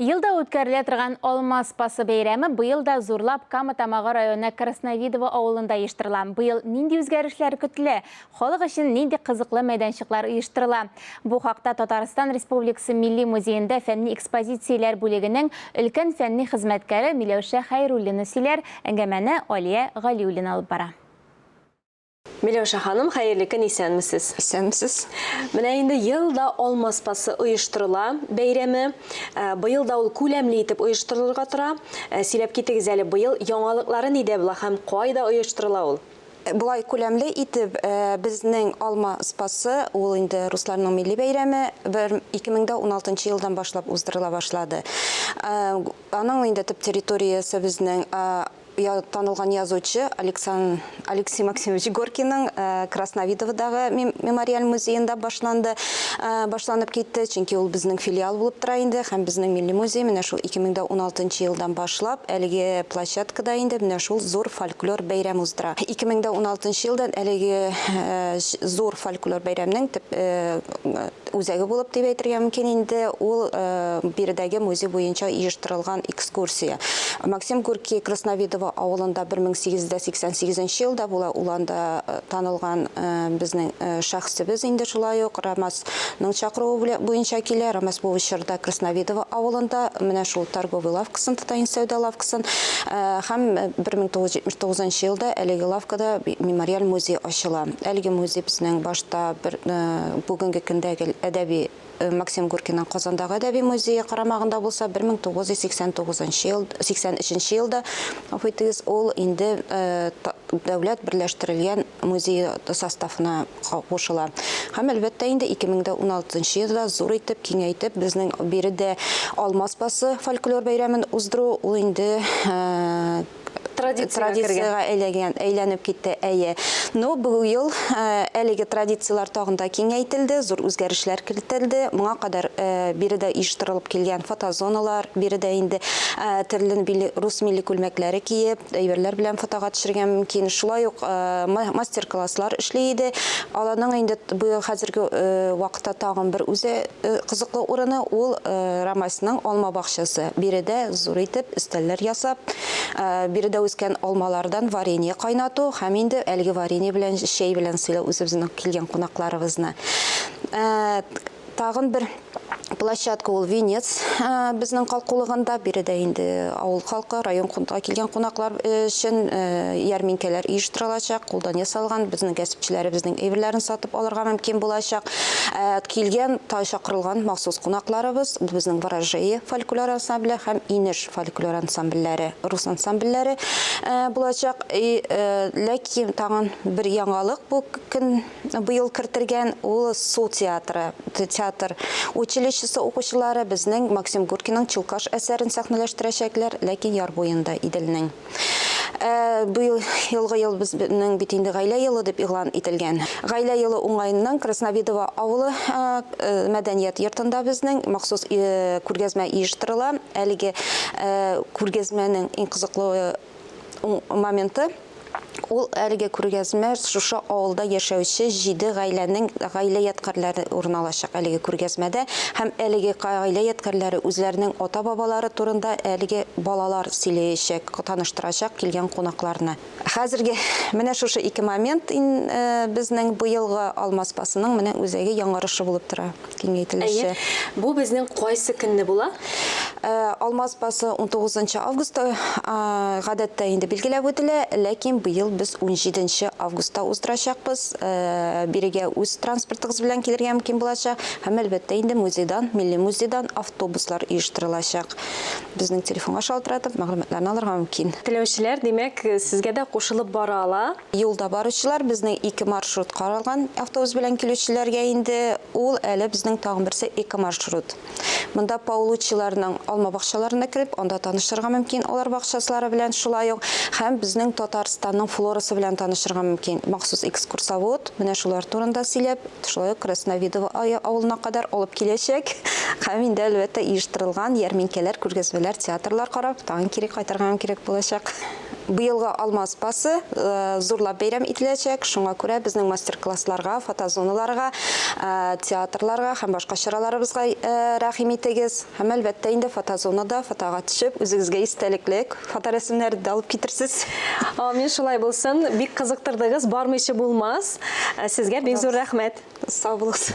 Елда үткәрелә торган Алма спасы бәйрәме быел да зурлап Кама Тамагы районы Красновидово авылында оештырыла. Быел нинди үзгәрешләр көтелә? Халык өчен нинди кызыклы мәйданчыклар оештырыла? Бу хакта Татарстан Республикасы Милли музеенда фәнни экспозицияләр бүлегенең өлкән фәнни хезмәткәре Миләүшә Хәйруллина сөйләр, әңгәмәне Алия Галиуллина алып бара. Миләүшә ханым, хәерле көн, исәнмесез. Исәнмесез. Менә инде ел да алма спасы оештырыла бәйрәме. Э, быел да ул күләмле итеп оештырылырга тора. Э, сөйләп китегез әле, быел яңалыклары нидә була һәм кайда оештырыла ул? Э, болай күләмле итеп безнең алма спасы, ул инде русларның милли бәйрәме, бер 2016 елдан башлап уздырыла башлады. Аның инде төп территориясе безнең танылган язучы Алексан, Алексей Максимович Горькийның Красновидоводагы мемориаль музеенда башланды, башланып китте, чөнки ул безнең филиал булып тора инде, һәм безнең Милли музей менә шул 2016 елдан башлап әлеге площадкада инде менә шул зур фольклор бәйрәм уздыра. 2016 елдан әлеге зур фольклор бәйрәмнең төп үзәге булып дип әйтергә мөмкин инде, ул биредәге музей буенча оештырылган экскурсия. Максим Горький Красновидово авылында 1888 елда була, ул анда танылган безнең шәхесебез инде шулай ук Рамасның чакыруы буенча килә. Рамас бу чорда Красновидово авылында менә шул торговый лавкасын тота, инде сәүдә лавкасын, һәм 1979 елда әлеге лавкада мемориаль музей ачыла. Әлеге музей безнең башта бер бүгенге көндәге әдәби Максим Горькийның Казандагы әдәби музее карамагында булса, 1989 ел, 83 елда, гафу итегез, ул инде дәүләт берләштерелгән музей составына кушыла. Һәм әлбәттә инде 2016 елда зур итеп, киңәйтеп, безнең биредә Алма спасы фольклор бәйрәмен уздыру, ул инде традициягә әйләгән, әйләнеп китте, әйе. Но бу ел әлеге традицияләр тагын да киңәйтелде, зур үзгәрешләр кертелде. Моңа кадәр биредә оештырылып килгән фотозоналар, биредә инде төрле рус милли күлмәкләре киеп, әйберләр белән фотога төшергә мөмкин. Шулай ук мастер-класслар эшли иде. Аларның инде бу хәзерге вакытта тагын бер үзе кызыклы урыны ул Рамасның алма бакчасы. Биредә зур итеп өстәлләр ясап, биредә үскән алмалардан варенье кайнату һәм инде әлеге варенье белән чәй белән сыйлау үзебезнең килгән кунакларыбызны. Тагын бер площадка ул Венец безнең калкулыгында. Биредә инде авыл халкы, район килгән кунаклар өчен ярминкәләр оештырылачак, кулдан ясалган безнең кәсепчеләребезнең әйберләрен сатып алырга мөмкин булачак. Килгән, чакырылган махсус кунакларыбыз, бу безнең Ворожеи фольклор ансамбле һәм Инеш фольклор ансамбльләре, рус ансамбльләре булачак. Ләкин тагын бер яңалык бу көн быел кертелгән, ул су театры, театр училищесы укучылары безнең Максим Горькийның Чулкаш әсәрен сәхнәләштерәчәкләр, ләкин яр буенда Иделнең. Быел елгы ел безнең бит инде гаилә елы дип игълан ителгән. Гаилә елы уңаеннан Красновидово авылы мәдәният йортында безнең махсус күргәзмә оештырыла. Әлеге күргәзмәнең иң кызыклы моменты ул әлеге күргәзмә шушы авылда яшәүче 7 гаиләнең гаилә ядкарьләре урын алачак әлеге күргәзмәдә һәм әлеге гаилә ядкарьләре үзләренең ата-бабалары турында әлеге балалар сөйләячәк, таныштырачак килгән кунакларны. Хәзерге менә шушы ике момент безнең быелгы Алма спасының менә үзәге яңарышы булып тора. Киңәйтелеше. Әйе. Бу безнең кайсы көнне була? Алма спасы 19 августта гадәттә инде билгеләп үтелә, ләкин быел без 17 августта уздырачакбыз. Бирегә үз транспортыгыз белән килергә мөмкин булачак һәм әлбәттә инде музейдан, милли музейдан автобуслар оештырылачак. Безнең телефонга шалтыратып, мәгълүматларны алырга мөмкин. Теләүчеләр, димәк, сезгә дә кушылып бара ала. Юлда баручылар, безнең ике маршрут каралган автобус белән килүчеләргә инде, ул әле безнең тагын берсе экомаршрут. Монда Паулуччиларның алма бакчаларына кереп, анда танышырга мөмкин алар бакчасылары белән шулай ук һәм безнең Татарстанның флорасы белән танышырга мөмкин. Махсус экскурсовод менә шулар турында сөйләп, шулай ук Красновидово авылына кадәр алып киләчәк. Һәм инде, әлбәттә, оештырылган ярминкәләр, күргәзмәләр, театрлар карап, тагын кире кайтарга кирәк булачак. Быелгы Алма спасы зурлап бәйрәм ителәчәк, шуңа күрә безнең мастер-классларга, фотозоналарга, театрларга һәм башка чараларыбызга рәхим итегез. Һәм, әлбәттә инде, фотозонада фотога төшеп, үзегезгә истәлеклек фоторәсемнәр дә алып китерсез. Амин, шулай булсын. Бик кызыктырдыгыз, бармыйча булмас. Сезгә бик зур рәхмәт. Сау булыгыз.